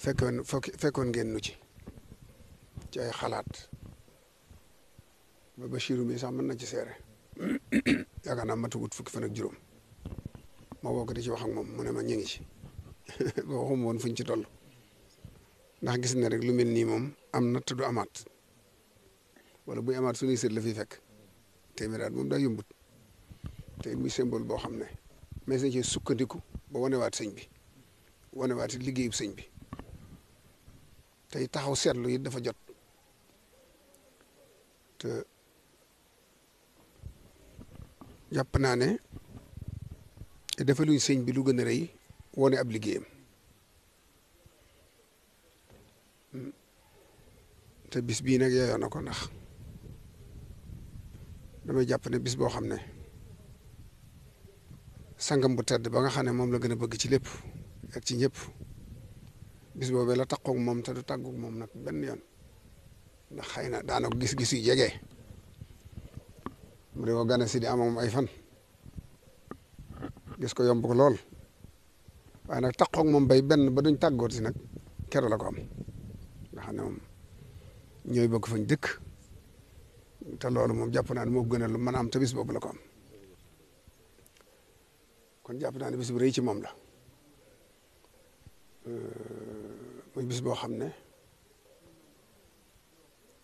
fekkoon ngeen nu ci ay xalaat ba Bachirou mi sax mën na ci seere yaakaar naa matagut fukki fan ak juróom ma woo ko di ci wax ak moom mu ne ma ñu ngi ci ba waxuma woon fuñ ci toll ndax gis na rek lu mel nii moom am na te du amaat wala buy amaat suñuy sët la fiy fekk téeméeraat moom daa yombut te muy symbole boo xam ne mais nañ ci sukkandiku ba wanewaat sëñ bi wanewaat it liggéeyub sëñ bi tey taxaw seetlu it dafa jot te jàpp naa ne defaluñ sëñ bi lu gën a rëy wone ab liggéeyam te bis bii nag yeyoo na ko ndax damay jàpp ne bis boo xam ne sangam bu tedd ba nga xam ne moom la gën a bëgg ci lépp ak ci ñëpp bis boobee la taqoog moom te du tàggoog moom nag benn yoon ndax xëy na daana ko gis-gis yu jege mu de ko gane si di am moom ay fan gis ko yomb ko lool waaye nag taqoog moom bay benn ba duñ tàggoot si nag kero la ko am nga xam ne moom ñooy bëgg fañ dëkk te loolu moom jàpp naa ne moo gën a lu mën a am te bis boobu la ko am kon jàpp naa ne bis bu rëy ci moom la muy bis boo xam ne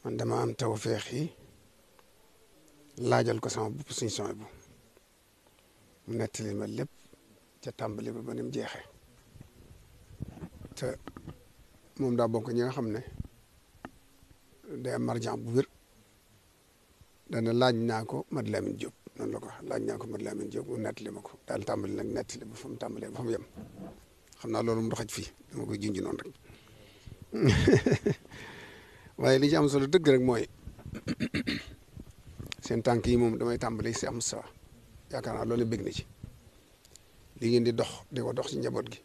man dama am tawfeex yi laajal ko sama bopp suñ son bu mu nettali ma lépp ca tàmbali ba ni mu jeexee te moom daa bokk ñi nga xam ne day am marjan bu wér dana laaj naa ko Mad Lamine Diop noonu la ko wax laaj naa ko Mad Lamine Diop mu nettali ma ko daal tàmbali nag nettali ba fa mu tàmbalee ba fa mu yem xam naa loolu mu doxaj fii dama koy junj noonu rek waaye li ci am solo dëgg rek mooy seen tànk yi moom damay tàmbali si am sa yaakaar naa loolu bëgg na ci li ngeen di ko dox ci njaboot gi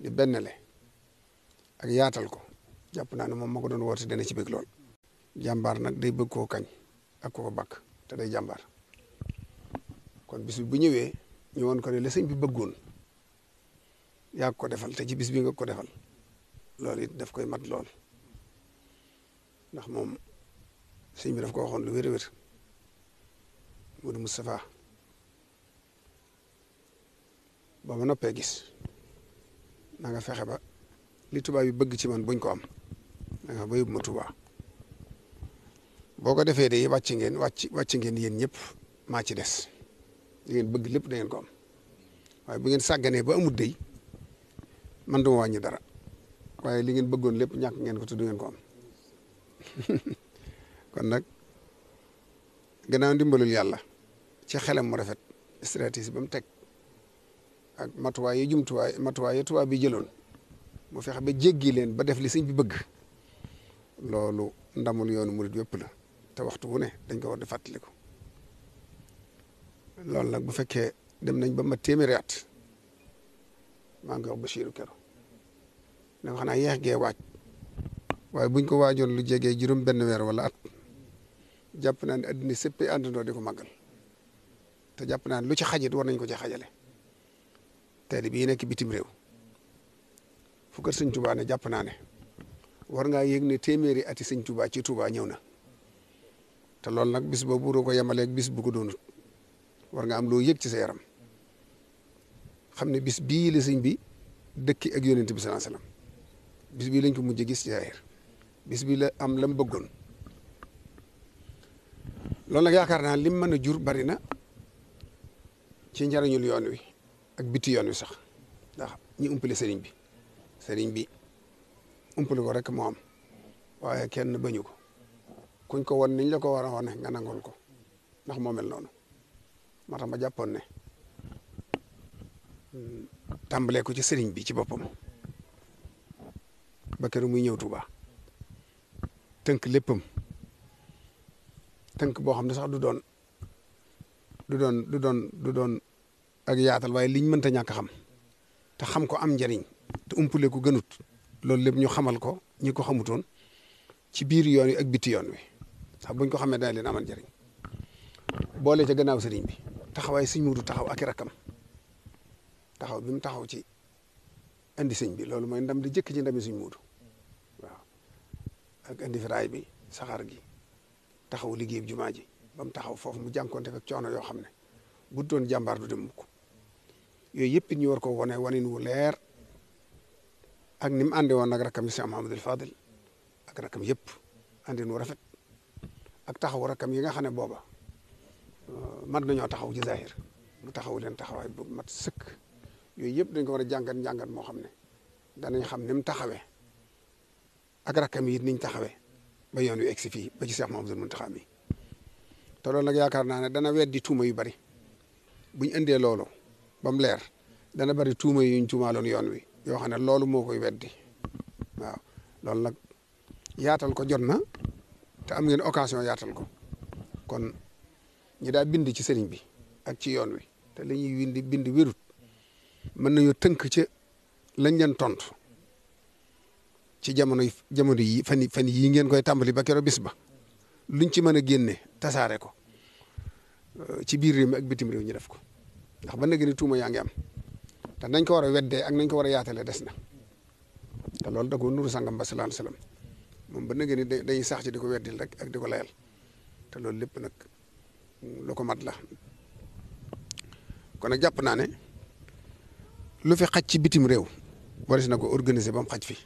di bennale ak yaatal ko jàpp naa ne moom ma ko doon woote dana ci bëgg lool jàmbaar nag day bëgg koo kañ ak koo bakk te day jàmbaar kon bis bi bu ñëwee ñu woon ko ne la sëñ bi bëggoon yaa ko defal te ci bis bi nga ko defal loolu it daf koy mat lool ndax moom sëñ bi daf ko waxoon lu wér-wér Modou Moustapha ba ma noppee gis na nga fexe ba li tubaab yi bëgg ci man buñ ko am da nga ba yóbbu ma Tuubaa boo ko defee de wàcc ngeen yéen ñëpp maa ci des li ngeen bëgg lépp da ngeen ko am waaye bu ngeen sàgganee ba amut dey man duma wàññi dara waaye li ngeen bëggoon lépp ñàkk ngeen ko te du ngeen ko am kon nag gannaaw ndimbalul yàlla ci xelam mu rafet stratégie ba mu teg ak matuwaay yi tubaab bi jëloon mu fexe ba jéggi leen ba def li sëñ bi bëgg loolu ndamul yoonu murid yëpp la te waxtu wu ne dañ ko war di fàttaliku loolu nag bu fekkee dem nañ ba ma téeméeri at maa ngi wax Bachirou Kero ne ko xanaa yeex gee waaj waaye buñ ko waajoon lu jegee juróom benn weer wala at jàpp naa ne addina sëppee àndandoo di ko màggal te jàpp naa ne lu ci xajit war nañ ko ci xajale tey bii nekk bitim réew fu kër sëñ Touba ne jàpp naa ne war ngaa yëg ne téeméeri ati sëñ Touba ci Touba ñëw na te loolu nag bis boobu doo ko yemaleeg bis bu ko doonut war nga am loo yëg ci sa yaram xam ne bis bii la sëñ bi dëkki ak yonent bi sallallahu alayhi wasallam bis bii lañ ko mujj gis ci zaahir bis bii la am lam bëggoon loolu nag yaakaar naa lim mën a jur bari na ci njariñul yoon wi ak biti yoon wi sax ndax ñi umpale sëriñ bi umpale ko rek moo am waaye kenn bañu ko kuñ ko won niñ la ko war a wone nga nangul ko ndax moo mel noonu moo tax ma jàppoon ne tàmbalee ko ci sëriñ bi ci boppam ba keroog muy ñëw Tuuba tënk léppam tënk boo xam ne sax du doon ak yaatal waaye liñ mënta ñàkk xam te xam ko am njariñ te umpule ko gënut loolu lépp ñu xamal ko ñi ko xamutoon ci biir yoon wi ak biti yoon wi sax buñ ko xamee dana leen amal njariñ boole ca gannaaw sëriñ bi taxawaay sëñ Muudu taxaw ak i rakkam taxaw bi mu taxaw ci andi sëñ bi loolu mooy ndam di jëkk ci ndami suñ muudu waaw ak andi fi raay bi saxaar gi taxaw liggéey jumaa ji ba mu taxaw foofu mu jànkonte ak coono yoo xam ne bu doon jàmbaar du dem mukk yooyu yëpp it ñu war ko wane wanin wu leer ak ni mu àndee woon nag rakkam yi Cheikh Mouhamadul Fadil ak rakkam yëpp àndin wu rafet ak taxaw rakkam yi nga xam ne booba mat nañoo taxaw ci zahir mu taxaw leen taxawaay bu mat sëkk yooyu yëpp dañ ko war a jàngat moo xam ne danañ xam ni mu taxawee ak rakkam yi it niñ taxawee ba yoon wi egsi fii ba ci Cheikh Mouhamadul Mountakha mi te loolu nag yaakaar naa ne dana weddi tuuma yu bari buñ indee loolu ba mu leer dana bari tuuma yuñ tuumaaloon yoon wi yoo xam ne loolu moo koy weddi waaw loolu nag yaatal ko jot na te am ngeen occasion yaatal ko kon ñi daa bind ci sëriñ bi ak ci yoon wi te li ñuy bind wérut mën nañoo tënk ca lañ leen tontu ci jamono yi fan yii ngeen koy tàmbali ba keroog bis ba luñ ci mën a génne tasaare ko ci biir réew mi ak bitim réew ñu def ko ndax ba léegi ni tuuma yaa ngi am te nañ ko war a weddee ak nañ ko war a yaatalee des na te loolu da ko nuru sangam ba sallallahu alayhi wasallam moom ba léegi ni dañuy sax ci di ko weddil rek ak di ko layal te loolu lépp nag lu ko mat la kon nag jàpp naa ne lu fi xaj ci bitim réew waris na ko organiser ba mu xaj fi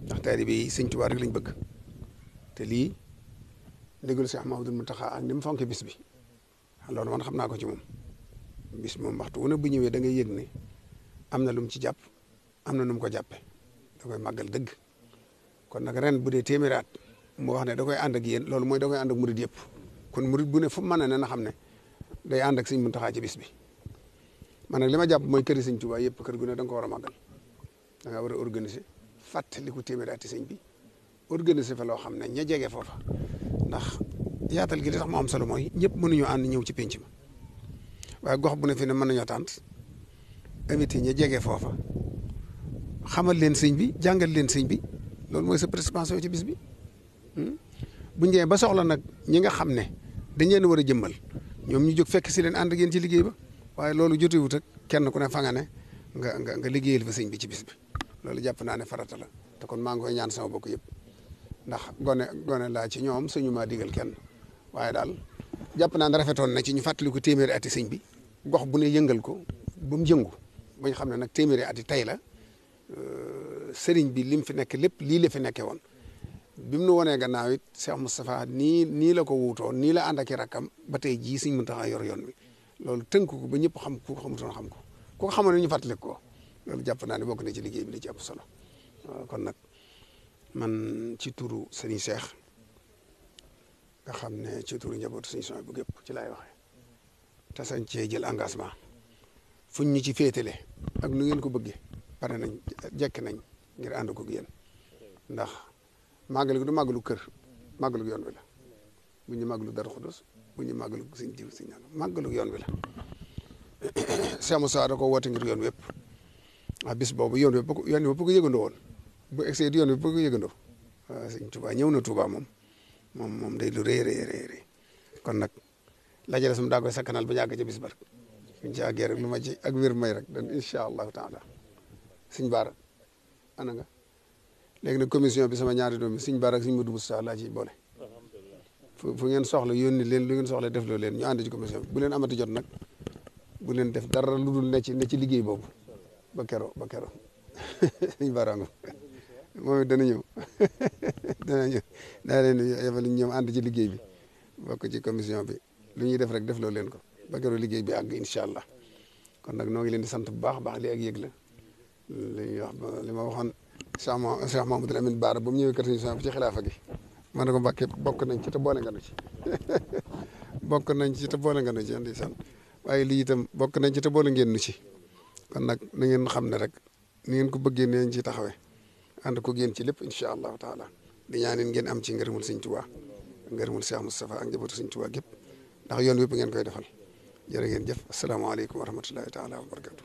ndax taalibe yi Sëñ Tuubaa rek lañ bëgg te lii ndigalu Cheikh Mouhamadoul Mountakha ak ni mu fonke bis bi loolu man xam naa ko ci moom bis moom waxtu wu ne bu ñëwee da ngay yëg ne am na lu mu ci jàpp am na nu mu ko jàppe da koy màggal dëgg kon nag ren bu dee téeméeri at mu wax ne da koy ànd ak yéen loolu mooy da koy ànd ak murid yëpp kon murid bu ne fu mu mën a ne na xam ne day ànd ak Sëñ Mountakha ci bis bi man nag li ma jàpp mooy këri Sëñ Tuubaa yëpp kër gu ne da nga ko war a màggal da nga war a organiser fàttali ko téeméeri ati sëñ bi organiser fa loo xam ne ña jege foofa ndax yaatal gi li tax mu am solo mooy ñëpp mënuñoo ànd ñëw ci penc ma waaye gox bu ne fi ne mën nañoo tànt invité ña jege foofa xamal leen sëñ bi jàngal leen sëñ bi loolu mooy sa participation ci bis bi buñ demee ba soxla nag ñi nga xam ne dañ leen war a jëmmal ñoom ñu jóg fekk si leen ànd ak yéen ci liggéey ba waaye loolu jotewut ak kenn ku ne fa nga ne nga liggéeyal fa sëñ bi ci bis bi loolu jàpp naa ne farata la te kon maa ngi koy ñaan sama bokk yëpp ndax gone laa ci ñoom suñu maa digal kenn waaye daal jàpp naa ne rafetoon na ci ñu fàttali ko téeméeri ati sëñ bi gox bu ne yëngal ko ba mu jëngu ba ñu xam ne nag téeméeri ati tey la sëriñ bi lim fi nekk lépp lii la fi nekkee woon bi mu nu wonee gannaaw it Cheikh Moustapha nii la ko wuutoo nii la ànd ak i rakkam ba tey jii Sëñ Muntaxa yor yoon wi loolu tënk ko ba ñëpp xam ku ko xamutoon xam ko ku ko xamoon ñu fàttali ko loolu jàpp naa ne bokk na ci liggéey bi li ci ëpp solo kon nag man ci turu Serigne Cheikh nga xam ne ci turu njabootu Serigne Souhaïbou bu gépp ci laay waxee te sañ cee jël engagement fuñ ñu ci féetale ak nu ngeen ko bëggee pare nañ jekk nañ ngir ànd ko yéen ndax màggal gi du màggalu kër màggalu yoon wi la bu ñu màggalu Darou Khoudoss bu ñu màggalu Sëñ diw Sëñ naan màggalu yoon wi la Cheikh Moussa da ko woote ngir yoon wépp bis boobu yoon wépp ko yëgandoo woon bu egsee di yoon wépp ko yëgandoo waaw Sëñ Touba ñëw na Touba moom day lu rëy kon nag lajale sum daa koy sakkanal ba ñàgg ca bis ba rek suñ ci àggee rek lu ma ci ak wér may rek dan incha allahu taala Sëñ Baara ana nga léegi nag commission bi sama ñaari doom yi Sëñ Baara ak Sëñ Modou Moustapha laa ciy boole fu ngeen soxla yónni leen lu ngeen soxla def loo leen ñu ànd ci commission bi bu leen amati jot nag bu leen def dara lu dul ne ci liggéey boobu ba kero Sëñ Baara nga moom it dana ñëw daa leen yebal ñoom ànd ci liggéey bi bokk ci commission bi lu ñuy def rek def loo leen ko ba kero liggéey bi àgg incha allah kon nag noo ngi leen di sant bu baax li ak yëg la li ma waxoon Cheikh Mamadou Lamine Bara ba mu ñëwee kër Sëñ Souhaïbou ci xilaafa gi ma ne ko Mbàkke bokk nañ ci te boole nga nu ci bokk nañ ci te boole nga nu ci andi sant waaye lii itam bokk nañ ci te boole ngeen nu ci kon nag na ngeen xam ne rek ni ngeen ko bëggee ne ci taxawee ànd ko génn ci lépp incha allahu taala di ñaanin ngeen am ci ngërëmul Sëñ Tuubaa ngërëmul Cheikh Moustapha ak njabootu Sëñ Tuubaa gépp ndax yoon wépp ngeen koy defal jërë ngeen jëf asalaamaaleykum wa rahmatullahi taala wa barakatu